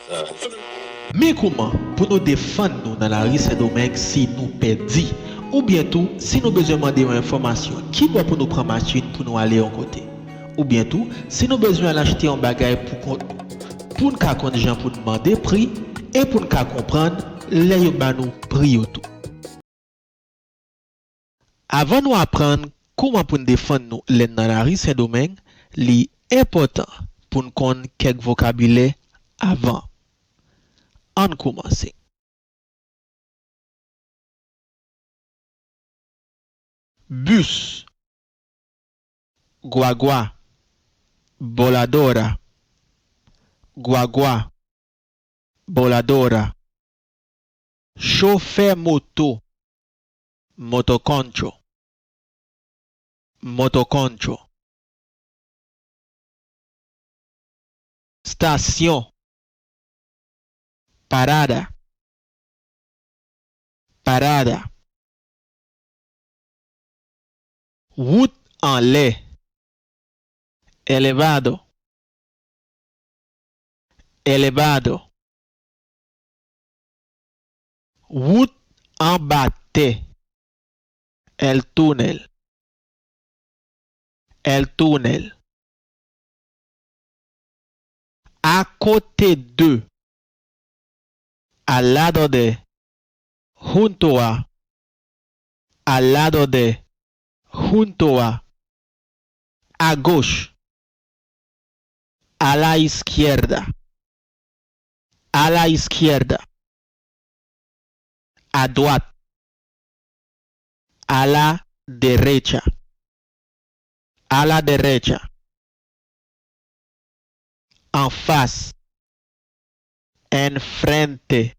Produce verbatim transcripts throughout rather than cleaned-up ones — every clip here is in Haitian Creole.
Men kouman pou nou defann nou nan lari Sendomeng si nou pèdi, oubyen tou si nou bezwen mande yon enfòmasyon kibò pou nou pran machin pou nou ale yon kote, oubyen tou si nou bezwen al achte yon bagay pou kont, pou n ka konn jan pou n mande pri e pou n ka konprann lè yo ba nou pri yo tou. Avan nou aprann kouman pou n defann nou lè n nan lari Sendomeng, li enpòtan pou n konn kèk vokabilè avan. Ann kòmanse. Bis, gwagwa, boladora, gwagwa, boladora. Chofè moto, motoconcho, motoconcho. Stasyon, parada, parada. Wout anlè, elevado, elevado. Wout anba tè, el túnel, el túnel. Akote de, al lado de, junto a, al lado de, junto a. Agoch, a la izquierda, a la izquierda. Adwat, a la derecha, a la derecha. Anfas, enfrente,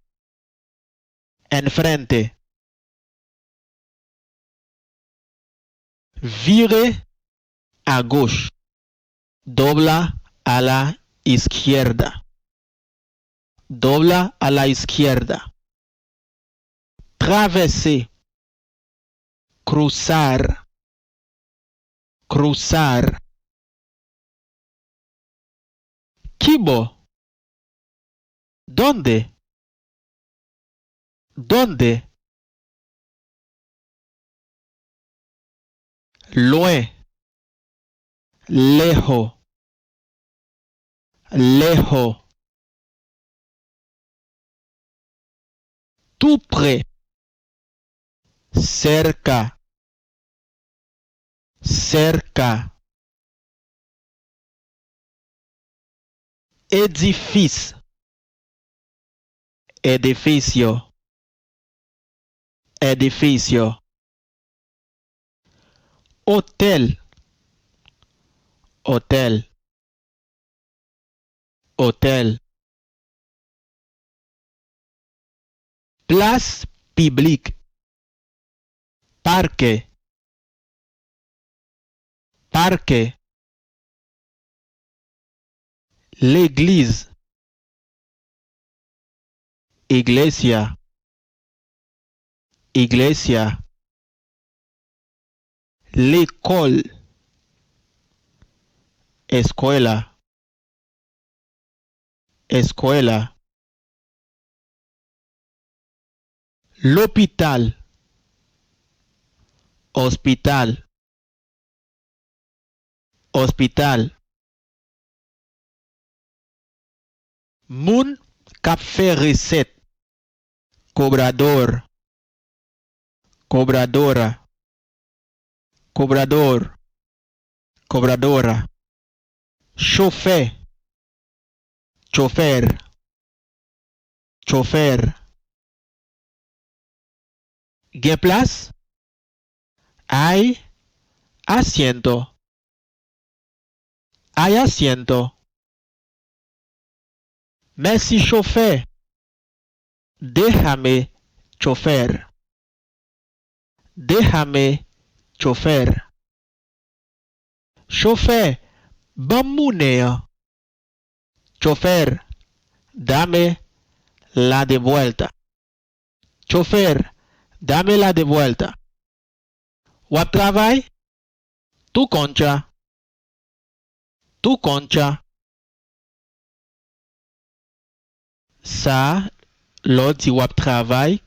enfrente. Vire agoch, dobla a la izquierda, dobla a la izquierda. Travèse, cruzar, cruzar. Kibò? ¿Dónde? ¿Dónde? Lwen, lejo, lejo. Tou pre, cerca, cerca. Edifis, edificio, edificio. Otèl, otèl, otèl. Plas piblik, parke, parke. Legliz, iglesia, iglesia. Lekòl, escuela, escuela. Lopital, hospital, hospital. Moun k ap fè resèt, cobrador, cobradora, cobrador, cobradora. Chofè, chofer, chofer. Gen plas? Hay asiento, hay asiento. Mèsi chofè. Déjame, chofer. Déjame, chofer. Chofè, ban m monnen an. Chofer, dame la de vuelta. Chofer, dame la de vuelta. W ap travay? Tu concha. Tu concha. Sa a, lè w di w ap travay,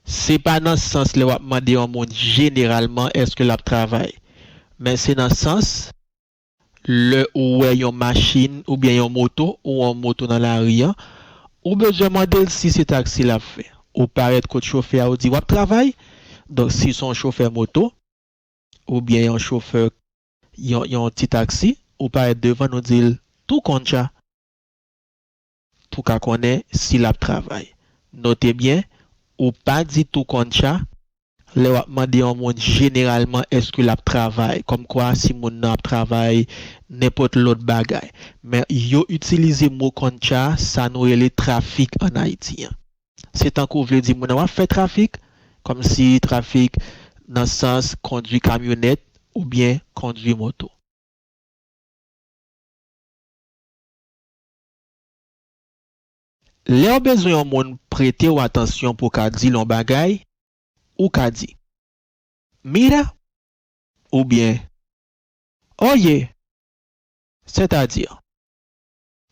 se pa nan sans lè w ap mande yon moun jeneralman èske l ap travay, men se nan sans lè ou wè yon machin oubyen yon moto, ou wè yon moto nan lari a, ou bezwen mande l si se taksi l ap fè. Ou parèt kot chofè a, ou di w ap travay. Donk, si se yon chofè moto, oubyen yon chofè, yon, yon ti taksi, ou parèt devan l, ou di l tou konn sa pou w ka konnen si l ap travay. Note byen, ou pa di tou konn sa lè w ap mande yon moun jeneralman èske l ap travay, kòmkwa si moun nan ap travay nenpòt lòt bagay. Men yo itilize mo konn sa, sa nou rele trafik ann Ayiti an. Se tankou w vle di moun nan w ap fè trafik, kòmsi trafik nan sans kondui kamyonèt oubyen kondui moto. Lè w bezwen yon moun prete w atansyon pou w ka di l yon bagay, ou ka di, Mira, oubyen, Oye, sètadi,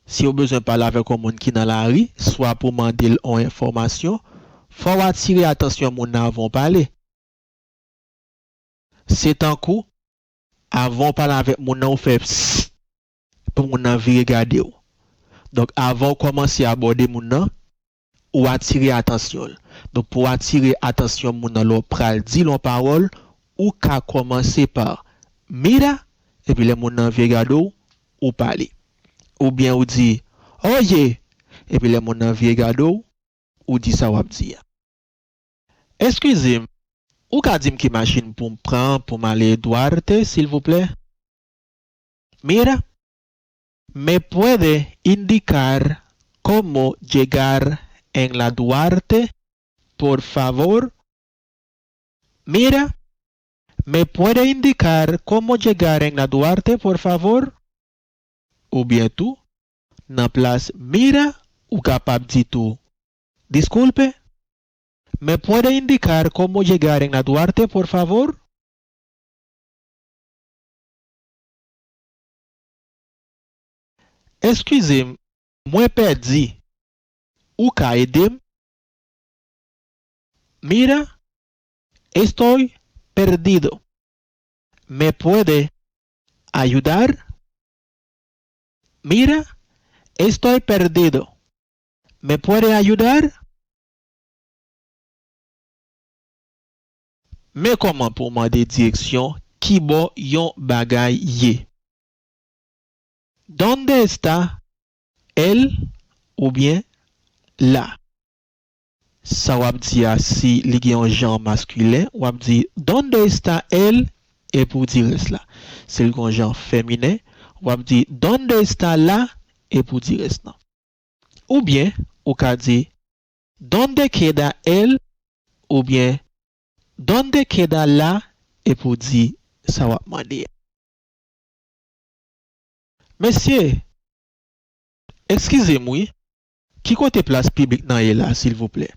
si w bezwen pale avèk yon moun ki nan lari, swa pou w mande l yon enfòmasyon, fò w atire atansyon moun nan avan w pale. Se tankou, avan w pale avèk moun nan, ou fè psst pou moun nan vire gade w. Donk, avan w kòmanse abòde moun nan, ou atire atansyon l. Donk, pou w atire atansyon moun nan lè w pral di l yon pawòl, ou ka kòmanse pa mira, epi lè moun nan vire gade w, ou pale. Oubyen ou di, Oye! Epi lè moun nan vire gade w, ou di sa w ap di a. Eskize m, ou ka di m ki machin pou m pran pou m ale Duarte, silvouplè? Mira, ¿me puede indicar cómo llegar en la Duarte, por favor? Mira, ¿me puede indicar cómo llegar en la Duarte, por favor? Oubyen tou, nan plas mira, ou kapab di tou, Disculpe, ¿me puede indicar cómo llegar en la Duarte, por favor? Eskize m, mwen pèdi. Ou ka ede m? Mira, estoy perdido. ¿Me puede ayudar? Mira, estoy perdido. ¿Me puede ayudar? Men kòman pou w mande direksyon kibò yon bagay ye. ¿Dónde está él oubyen la? Sa w ap di a, si li gen yon jan maskilen, w ap di, ¿Dónde está él? Epi w di rès la. Si l gen yon jan feminen, w ap di, ¿Dónde está la? Epi w di rès lan. Oubyen, ou ka di, ¿Dónde queda él? Oubyen, ¿Dónde queda la? Epi w di sa w ap mande a. Mesye, eskize m wi, ki kote plas piblik nan ye la, silvouplè?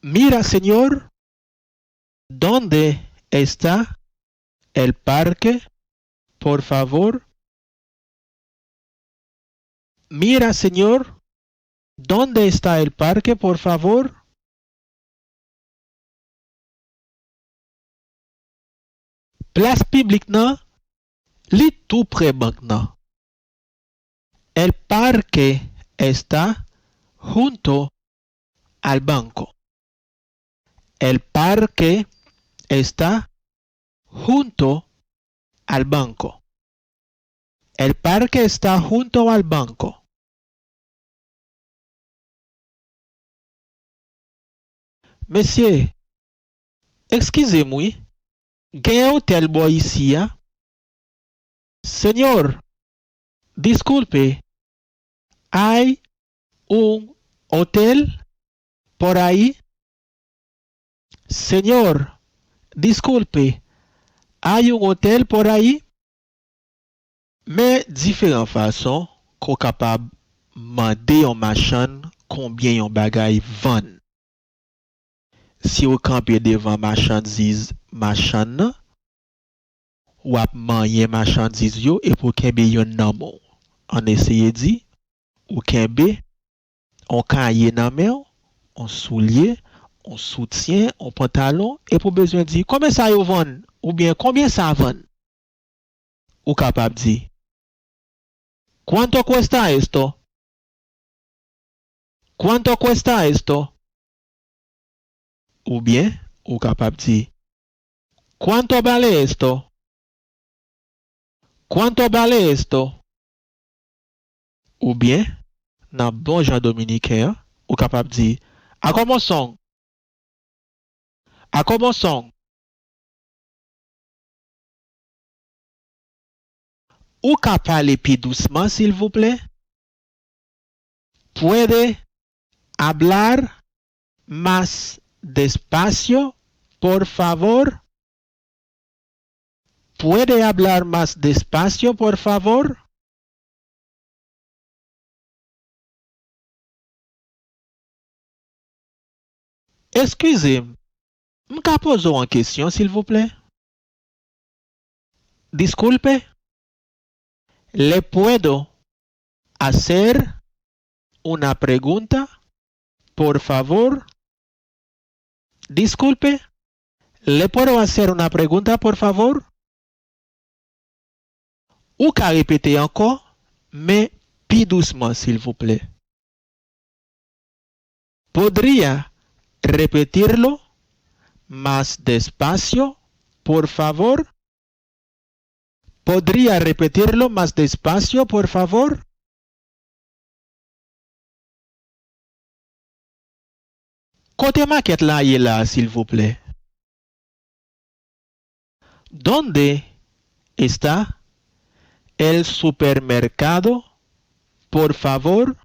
Mira, señor, ¿dónde está el parque, por favor? Mira, señor, ¿dónde está el parque, por favor? Plas piblik nan, li tou prè bank nan. El parque está junto al banco. El parque está junto al banco. El parque está junto al banco. Mesye, eskize m wi, gen otèl bò isi a? Señor, disculpe, ¿hay un hotel por ahí? Señor, disculpe, ¿hay un hotel por ahí? Men diferan fason ke w kapab mande yon machann konbyen yon bagay vann. Si w kanpe devan machandiz machann nan, w ap manyen machandiz yo epi w kenbe yonn nan men w. Ann eseye di, ou kenbe on kaye nan men w, on soulye, on soutyen, on pantalon, epi w bezwen di, "Konbyen sa yo vann?" oubyen "Konbyen sa vann?" Ou kapab di, "Cuánto cuesta esto?" "Cuánto cuesta esto?" Oubyen, ou kapab di, "¿Cuánto vale esto?" "¿Cuánto vale esto?" Oubyen, nan bon jan dominiken an, ou kapab di, "¿A cómo son?" "¿A cómo son?" Ou ka pale pi dousman, silvouplè? "¿Puede hablar más despacio, por favor?" "¿Puede hablar más despacio, por favor?" Eskize m, m ka poze w yon kesyon, silvouplè? Disculpe, ¿le puedo hacer una pregunta, por favor? Disculpe, ¿le puedo hacer una pregunta, por favor? Ou ka repete ankò, men pi dousman, silvouplè. ¿Podría repetirlo más despacio, por favor? ¿Podría repetirlo más despacio, por favor? Kote makèt la ye la a, silvouplè? ¿Dónde está el supermercado, por favor?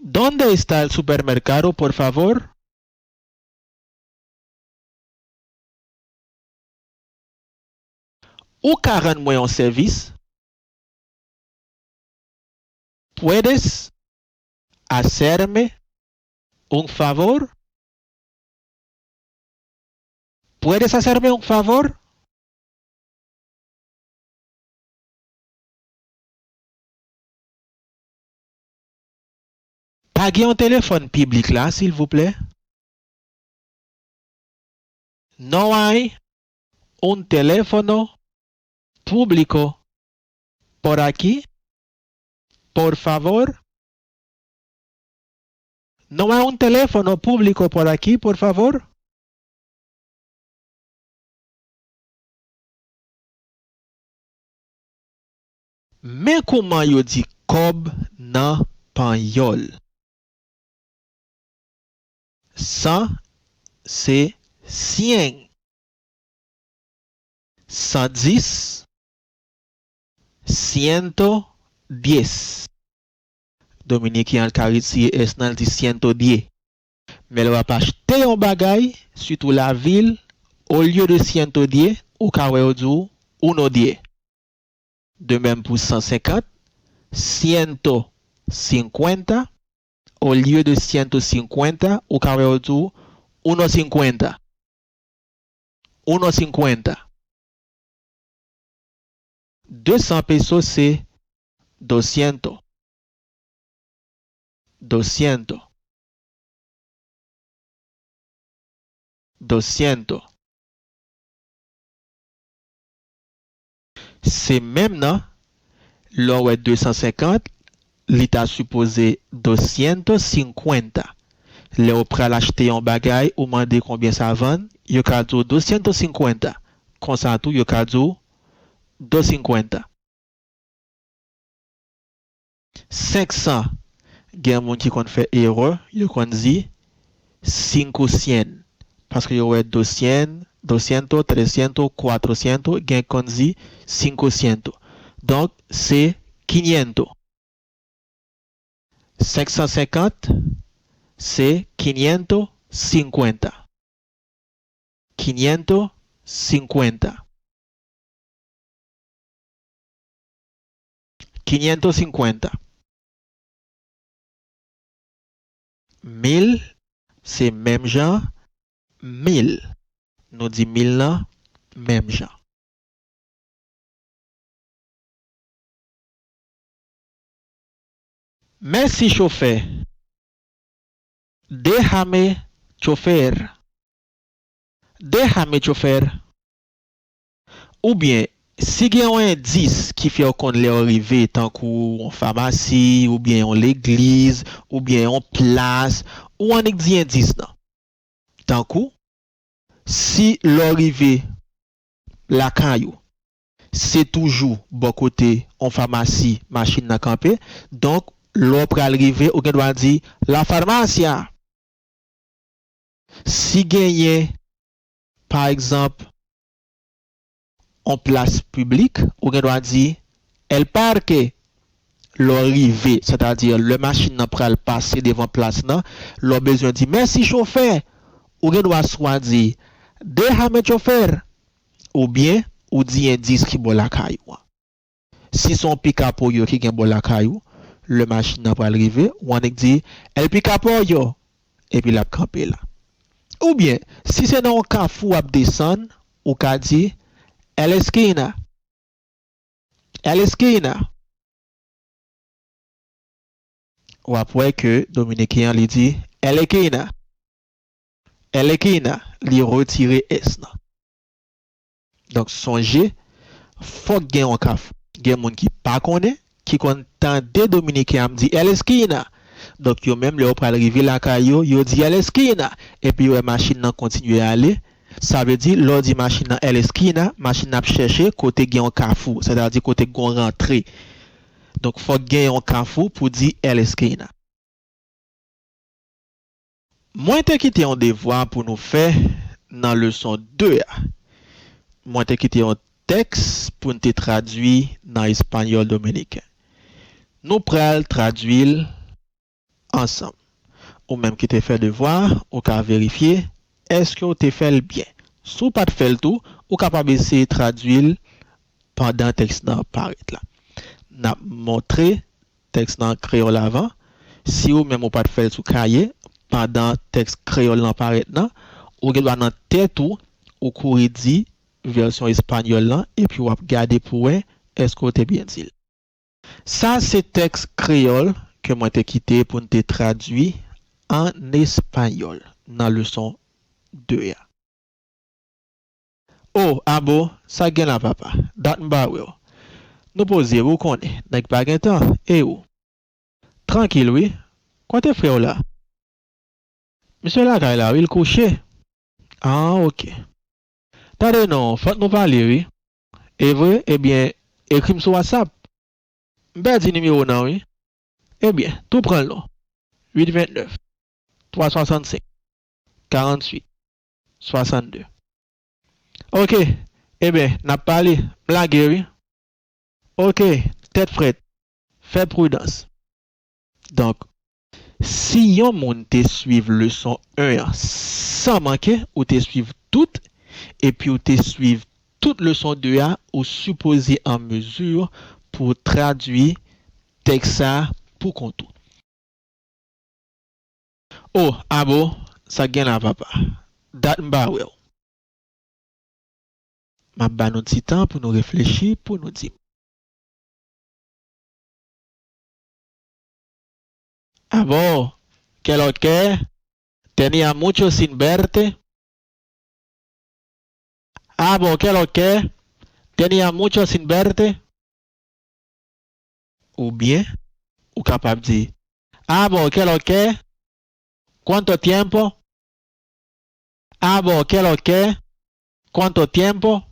¿Dónde está el supermercado, por favor? Ou ka rann mwen yon sèvis? ¿Puedes hacerme un favor? ¿Puedes hacerme un favor? Pa gen yon telefòn piblik la, silvouplè? ¿No hay un teléfono público por aquí, por favor? ¿No hay un teléfono público por aquí, por favor? Men kouman yo di kòb nan panyòl. San se cien. San dis, ciento diez. Dominiken an ka retire S nan, l di ciento diez. Men lè w ap achte yon bagay, sitou lavil, olye de ciento diez, ou ka wè yo di w uno diez. De menm pou san senkant, ciento cincuenta, olye de ciento cincuenta, ou ka wè yo di w uno cincuenta. Uno cincuenta. De san peso se doscientos. Doscientos. Doscientos. Se menm nan, lè w wè de san senkant, li ta sipoze doscientos cincuenta. Lè w pral achte yon bagay, ou mande konbyen sa vann, yo ka di w doscientos cincuenta. Konsa tou, yo ka di w dos cincuenta. Senk san, gen moun ki konn fè erè, yo konn di cinco cien. Paske yo wè dosyen, doscientos, trescientos, cuatrocientos, gen konn di cinco cien. Donk, se quinientos. Senk san senkant, se quinientos cincuenta. Quinientos cincuenta. Quinientos cincuenta. Mil, se menm jan, mil. Nou di mil lan, menm jan. Mèsi chofè. Déjame chofer. Déjame chofer. Oubyen, si gen yon endis ki fè w konn lè w rive, tankou yon famasi, oubyen yon legliz, oubyen yon plas, ou annik di endis nan. Tankou, si lè w rive lakay ou, se toujou bò kote yon famasi machin nan kanpe, donk, lè w pral rive, ou gen dwa di, la farmacia. Si genyen, pa egzanp, yon plas piblik, ou gen dwa di, el parque. Lè w rive, sètadi lè machin nan pral pase devan plas nan, lè w bezwen di, mèsi chofè, ou gen dwa swa di, déjame chofer, oubyen ou di endis ki bò lakay ou an. Si se yon pika pollo ki gen bò lakay ou, lè machin nan pral rive, ou annik di, el pica pollo, epi l ap kanpe la. Oubyen, si se nan yon kafou w ap desann, ou ka di, el esquina. El esquina. W ap wè ke Dominiken an, li di, el esquina. El esquina, li retire S nan. Donk, sonje, fòk gen yon kafou. Gen moun ki pa konnen, ki konn tande Dominiken an ap di, el esquina. Donk, yo menm, lè yo pral rive lakay yo, yo di, el esquina. Epi, yo wè machin nan kontinye ale. Sa vle di, lè w di machin nan el esquina, machin nan ap chèche kote gen yon kafou, sètadi kote gen yon rantre. Donk, fòk gen yon kafou pou di el esquina. Mwen te kite yon devwa pou nou fè nan leson de a. Mwen te kite yon tèks pou n te tradui nan espanyòl dominiken. Nou pral tradui l ansanm. Ou menm ki te fè devwa a, ou ka verifye èske w te fè l byen. Si w pa t fè l tou, ou kapab eseye tradui l pandan tèks nan parèt la. N ap montre tèks nan an kreyòl avan. Si ou menm ou pa t fè l sou kaye, pandan tèks kreyòl lan parèt nan, ou gen dwa nan tèt ou, ou kouri di vèsyon espanyòl lan, epi w ap gade pou wè èske w te byen di l. Sa se tèks kreyòl ke mwen te kite pou n te tradui an espanyòl nan leson de a. O, abo, sa k gen la, papa? Dat m pa wè w. Nou poze, ou konnen, nèg pa gen tan, e ou? Trankil, wi. Kote frè w la? Misye lakay la, wi, l kouche. Ah, ok. Tande non, fòk nou pale, wi. E vre? Ebyen, ekri m sou WhatsApp. M pèdi nimewo w nan, wi. Ebyen, tou pran l non. Uit vennèf, twa swasannsenk, karannwit, swasannde. Ok, ebyen, n ap pale. M lage, wi. Ok, tèt frèt. Fè pridans. Donk, si yon moun te swiv leson en an san manke, ou te swiv tout, epi ou te swiv tout leson de a, ou sipoze an mezi pou w tradui tèks sa a pou kont ou. O, abo, sa k gen la, papa? Dat m pa wè w. M ap ba nou ti tan pou nou reflechi, pou nou di m. Abo, qué lo que? Tenía mucho sin verte. Abo, qué lo que? Tenía mucho sin verte. Oubyen, ou kapab di, abo, qué lo que? Cuánto tiempo? Abo, qué lo que? Cuánto tiempo?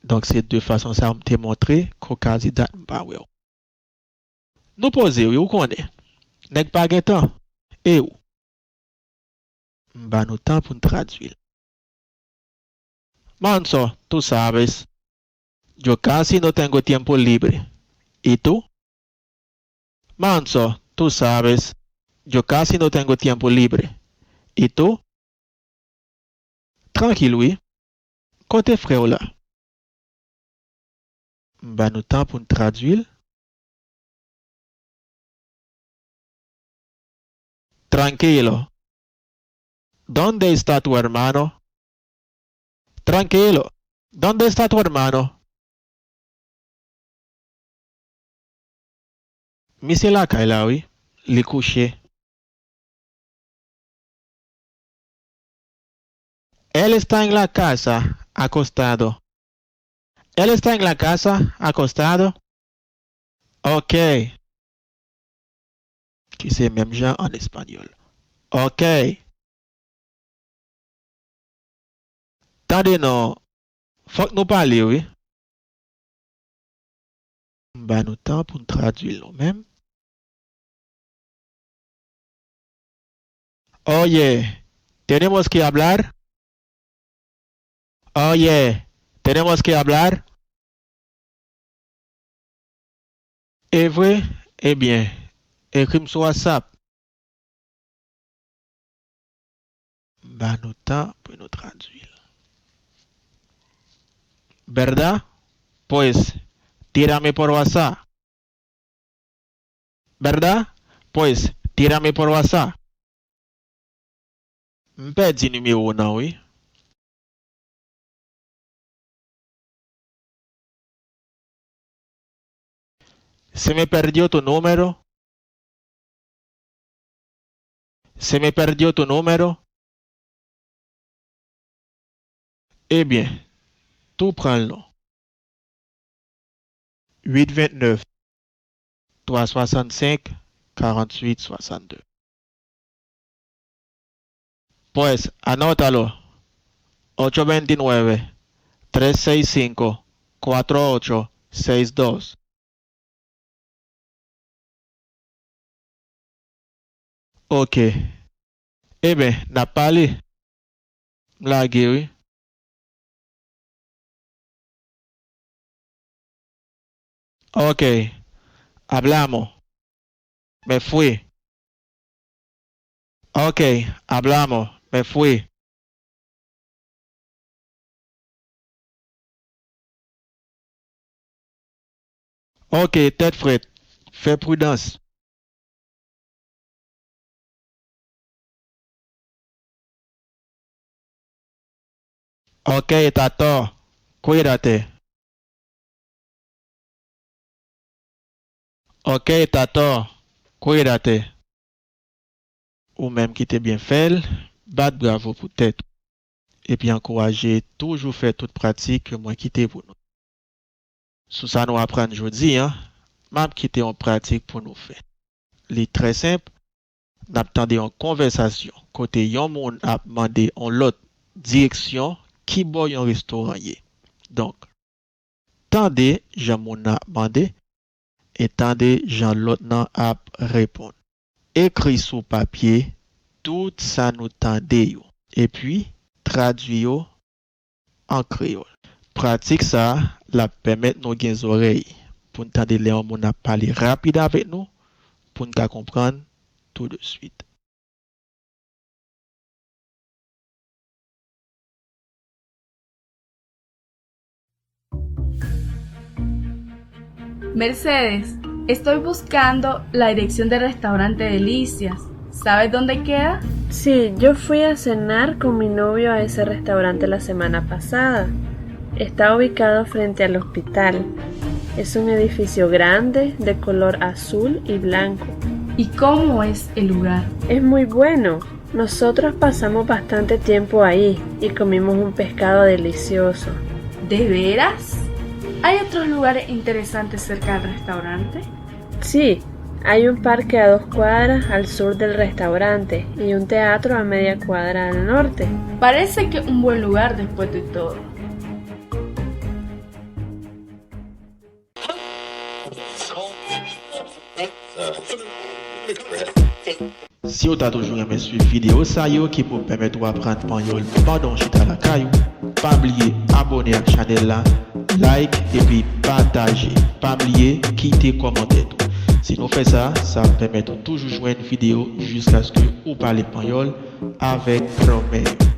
Donk, se de fason sa yo m te montre ke w ka di dat m pa wè w. Nou poze, wi, ou konnen. Nèg pa gen tan. E ou? M ba nou tan pou n tradui l. Manso, tú sabes. Yo casi no tengo tiempo libre. ¿Y tú? Manso, tú sabes. Yo casi no tengo tiempo libre. ¿Y tú? Trankil, wi. Kote frè w la? M ba nou tan pou n tradui l. Tranquilo. ¿Dónde está tu hermano? Tranquilo. ¿Dónde está tu hermano? Misye lakay la, wi. Li kouche. Él está en la casa, acostado. Él está en la casa, acostado. Ok. Ki se menm jan an espanyòl. Ok. Tande non, fòk nou pale, wi. M ba nou tan pou n tradui l nou menm. Oye, tenemos que hablar. Oye, tenemos que hablar. E vre? Ebyen, ekri m sou WhatsApp. Ba nou tan pou nou tradui l. ¿Verdad? Pues, tírame por WhatsApp. ¿Verdad? Pues, tírame por WhatsApp. M pèdi nimewo w nan, wi. Se me perdió tu número. Se me perdió tu número. Ebyen, tou pran l non. Uit vennèf, twa swasannsenk, karannwit swasanndè. Pues, anótalo. Ocho veintinueve, tres seis cinco, cuatro ocho seis dos. Ok. Ebyen, n ap pale. M lage, wi. Ok. Hablamos. Me fui. Ok. Hablamos. Me fui. Ok, tèt frèt. Fè pridans. Ok, tato. Cuídate. Ok, tato. Cuídate. Ou menm ki te byen fè l, bat bravo pou tèt ou. Epi ankouraje toujou fè tout pratik ke mwen kite pou nou. Sou sa nou aprann jodi a, m ap kite yon pratik pou nou fè. Li trè senp, n ap tande yon konvèsasyon kote yon moun ap mande yon lòt direksyon ki bò yon restoran ye. Donk, tande jan moun nan ap mande e tande jan lòt nan ap reponn. Ekri sou papye tout sa nou tande yo, epi tradui yo an kreyòl. Pratik sa a, l ap pèmèt nou gen zòrèy pou n tande lè yon moun ap pale rapid avèk nou, pou n ka konprann tou de swit. Mercedes, estoy buscando la dirección del restaurante Delicias. ¿Sabes dónde queda? Sí, yo fui a cenar con mi novio a ese restaurante la semana pasada. Está ubicado frente al hospital. Es un edificio grande de color azul y blanco. ¿Y cómo es el lugar? Es muy bueno. Nosotros pasamos bastante tiempo ahí y comimos un pescado delicioso. ¿De veras? ¿Hay otros lugares interesantes cerca del restaurante? Sí, hay un parque a dos cuadras al sur del restaurante y un teatro a media cuadra al norte. Parece que un buen lugar después de todo. Si w ta toujou renmen swiv videyo sa yo ki pou pèmèt ou aprann panyòl pandan w chita lakay ou, pa bliye abòne ak chanèl la, like epi pataje. Pa bliye kite kòmantè tou. Si nou fè sa, sa ap pèmèt ou toujou jwenn videyo jiskaske ou pale panyòl avèk granmè yo.